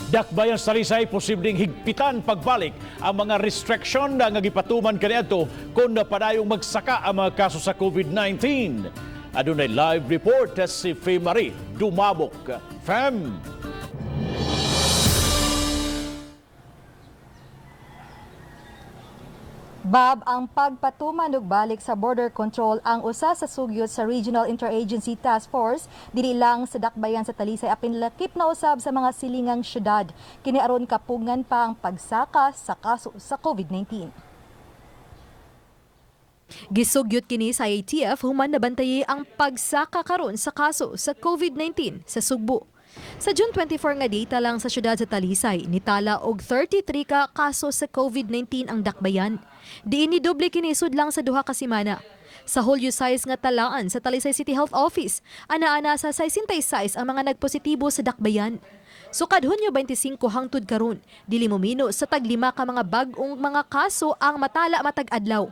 Dakbayan sa Talisay, posibleng higpitan pagbalik ang mga restriction na nga gipatuman kaniadto kung napadayong magsaka ang mga kaso sa COVID-19. Adunay live report si Fe Marie Dumabok. Fem! Bob, ang pagpatuman ug balik sa border control ang usa sa sugyot sa Regional Interagency Task Force dili lang sa dakbayan sa Talisay apin lakip na usab sa mga silingang syudad. Kini aron kapugngan pa ang pagsaka sa kaso sa COVID-19. Gisugyot kini sa IATF human nabantayi ang pagsaka karon sa kaso sa COVID-19 sa Sugbo. Sa June 24 nga data lang sa syudad sa Talisay, nitala og 33 ka kaso sa COVID-19 ang dakbayan. Diin ni doble kini lang sa 2 ka semana. Sa Hulyo 6 nga talaan sa Talisay City Health Office, ana-ana sa 66 ang mga nagpositibo sa dakbayan. Sukad Hunyo 25 hangtod karon, dili momino sa tag-5 ka mga bag-ong mga kaso ang matala matag adlaw.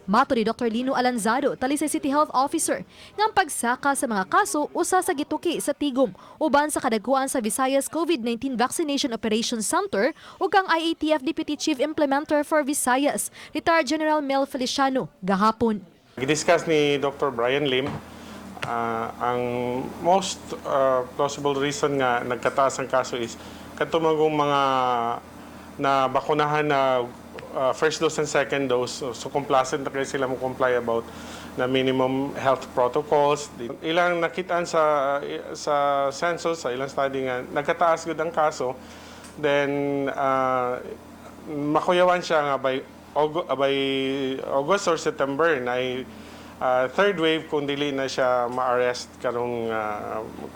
Mato ni Dr. Lino Alanzado, Talisay City Health Officer, nga ang pagsaka sa mga kaso usa sa gituki sa tigom uban sa kadagkuan sa Visayas COVID-19 Vaccination Operations Center ug ang IATF Deputy Chief Implementer for Visayas, retired General Mel Feliciano, gahapon. Gidiscuss ni Dr. Brian Lim, ang most plausible reason nga nagkataas ang kaso is katumagong mga na bakunahan na first dose and second dose, so complacent na kayo sila mo comply about na minimum health protocols. Ilang nakitaan sa census, sa ilang study nga nagkataas gud ang kaso, then makuyawan siya nga by August or September na third wave kung dili na siya ma-arrest karong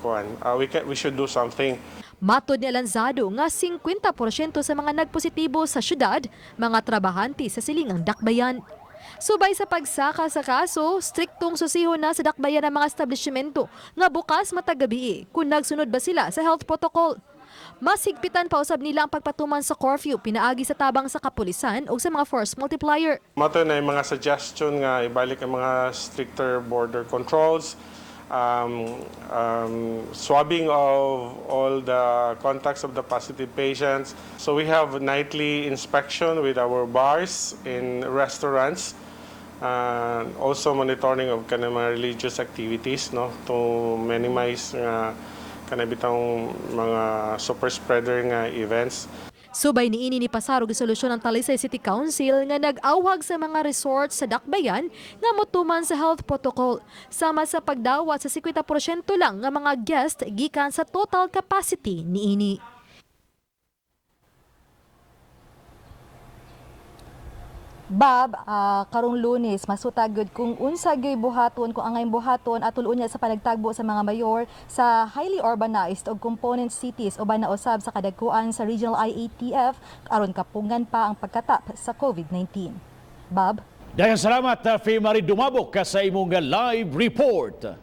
kuan. We should do something. Matod ni Alanzado nga 50% sa mga nagpositibo sa syudad, mga trabahante sa silingang dakbayan. Subay sa pagsaka sa kaso, striktong susiho na sa dakbayan ang mga establishmento nga bukas matag gabii kung nagsunod ba sila sa health protocol. Masigpitan pa usab nila ang pagpatuman sa curfew pinaagi sa tabang sa kapulisan o sa mga force multiplier. Mato na yung mga suggestion nga ibalik ang mga stricter border controls, swabbing of all the contacts of the positive patients. So we have nightly inspection with our bars in restaurants, and also monitoring of kanang mga religious activities, no, to minimize nga kanang bitang mga super spreader nga events. Subay niini ni pasar og solusyon ang Talisay City Council nga nag-awhag sa mga resort sa Dakbayan nga motuman sa health protocol sama sa pagdawat sa 50% lang nga mga guest gikan sa total capacity niini. Bob, karong Lunes masutag gyud kung unsa gyud buhaton, kung angay buhaton atol unya sa panagtagbo sa mga mayor sa highly urbanized og component cities uban na usab sa kadagkuan sa Regional IATF aron kapungan pa ang pagkatap sa COVID-19. Bob? Daghang salamat, Fe Marie Dumabok, sa imong live report.